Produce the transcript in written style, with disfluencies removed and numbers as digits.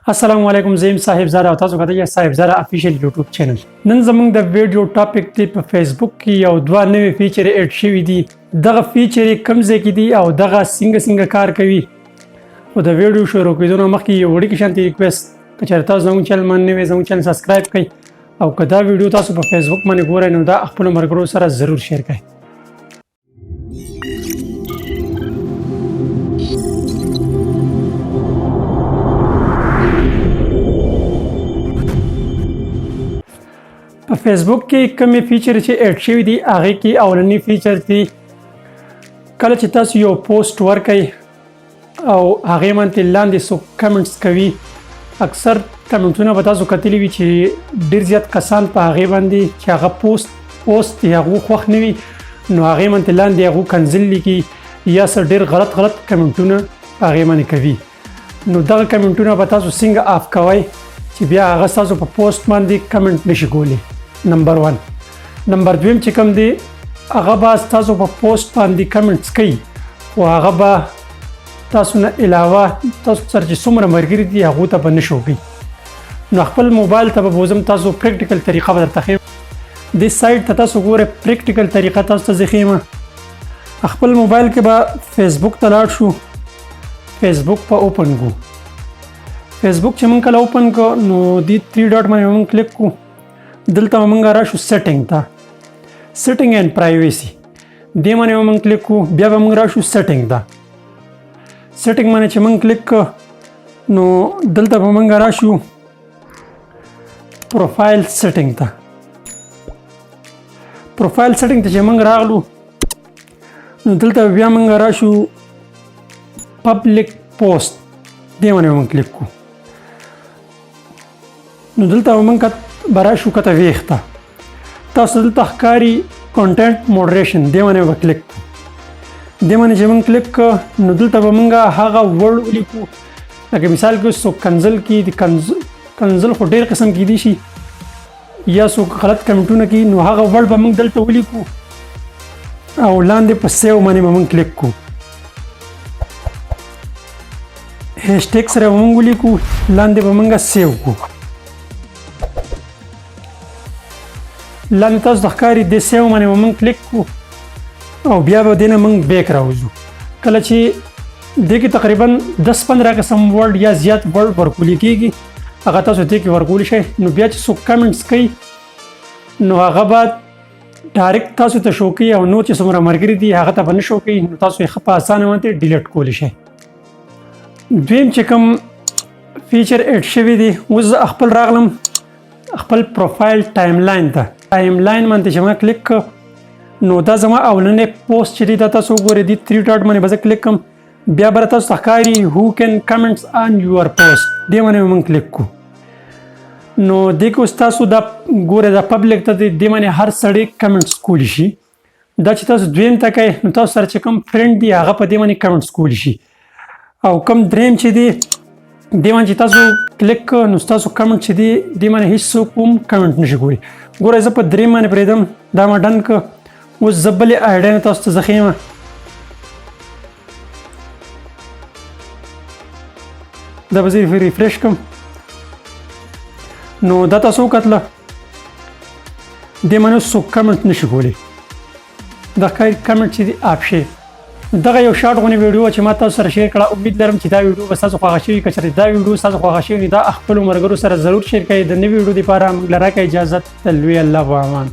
السلام علیکم، زه یم صاحب زاده او تاسو کتئ صاحب زاده official YouTube channel. نن زموږ د ویډیو topic دی، په فیسبوک کې یو دوه نوې feature add شوي دي. دغه feature کوم ځای کې دي او دغه څنګه څنګه کار کوي؟ خو د ویډیو شروع کېدو نه مخکې یو وړوکی شانتي request، که چېرې تاسو زموږ channel باندې نوی، زموږ channel subscribe کړئ او که دا ویډیو تاسو په فیسبوک باندې ګورئ، نو دا خپلو ملګرو سره ضرور share کړئ. په فیسبوک کې کومې feature چې add شوي دي، هغې کې اولنی feature دی، کله چې تاسو یو پوسټ ورکئ او هغې باندې لاندې څوک comments کوي، اکثر کمنټونه به تاسو کتلي وي چې ډېر زیات کسان په هغې باندې چې هغه پوسټ دی هغو خوښ نه وي، نو هغې باندې لاندې هغو کنځل لیکي یا څه ډېر غلط غلط کمنټونه په هغې باندې کوي. نو دغه کمنټونه به تاسو څنګه off کوئ چې بیا هغه ستاسو په پوسټ باندې comment نشي کولی؟ نمبر 1. نمبر دویم چې کوم دی، هغه به ستاسو په پوسټ باندې comments کوي، خو هغه به تاسو نه علاوه تاسو سره چې څومره ملګري دي، هغو ته به نه شو کوي. نو خپل موبایل ته به بوځم، تاسو practical طریقه به درته ښیم. دې side ته تاسو ګورئ، practical طریقه تاسو ته زه ښیم. خپل موبایل کې به فیسبوک ته لاړ شو، فیسبوک په open کو. فیسبوک چې موږ کله open کو، نو دې 3 dot باندې موږ کلیک کو. دلته به موږ راشو setting ته، setting and privacy، دې باندې به موږ کلیک کو. بیا به موږ راشو setting ته. setting باندې چې موږ کلیک کو، نو دلته به موږ راشو profile setting ته. profile setting ته چې موږ راغلو، نو دلته بیا موږ راشو public post، دې باندې به موږ کلیک کو. نو دلته به موږ به راشو کته ویښته، تاسو دلته ښکاري content moderation، دې باندې به کلیک کو. دې باندې چې موږ کلیک کو، نو دلته به موږ هغه word ولیکو، لکه مثال کې څوک کنځل کوي، د کنځل خو ډېر قسم کېدی شي، یا څوک غلط کمنټونه کوي، نو هغه word به موږ دلته ولیکو او لاندې په save باندې به موږ کلیک کو. هشټیګ سره به موږ ولیکو، لاندې به موږ save کو. لاندې تاسو ته ښکاري، د save باندې به موږ کلیک کو او بیا به دې نه موږ back راوځو. کله چې دې کې تقریبا 10-15 قسم word یا زیات word ورکول کېږي، هغه تاسو دې کې ورکول شئ. نو بیا چې څوک comments کوي، نو هغه به direct تاسو ته شو کوي او نور چې څومره ملګري دي، هغه ته به نه شو کوي. نو تاسو یې ښه په اسانه باندې delete کولی شئ. دویم چې کوم feature add شوی دی، اوس زه خپل راغلم خپل profile timeline ته. timeline باندې چې ما کلیک کړ، نو دا زما اولنی پوسټ چې دی، دا تاسو وګورئ. دې 3 dot باندې به زه کلیک کوم، بیا به تاسو ته ښکاري "Who can comments on your post"، دې باندې به موږ کلیک کو. نو دې کې اوس تاسو دا ګورئ، دا public ته دی، دې باندې هر سړی comments کولی شي. دا چې تاسو دویم ته کوئ، نو تاسو سره چې کوم friend دی، هغه په دې باندې comments کولی شي، او کوم دریم چې دی، دې باندې چې تاسو کلیک کړ، نو ستاسو comment چې دی، دې باندې هیڅ څوک هم comment نشي کولی. ګورئ، زه په دریم باندې پرېږدم، دا ما done کړ. اوس زه بلې ID نه تاسو ته زه ښیم. دا به زه refresh کړم. نو دا تاسو وکتله، دې باندې اوس څوک comment نشي کولی. دا ښکاري comment چې دی off شي. دغه یو short غونې ویډیو چې ما تاسو سره share کړه. امید لرم چې دا ویډیو به ستاسو خوښه شوي. که چېرې دا ویډیو ستاسو خوښه شوي، نو دا خپلو ملګرو سره ضرور share کړئ. د نوي ویډیو لپاره موږ له راکړئ اجازت. د لوی الله په امان.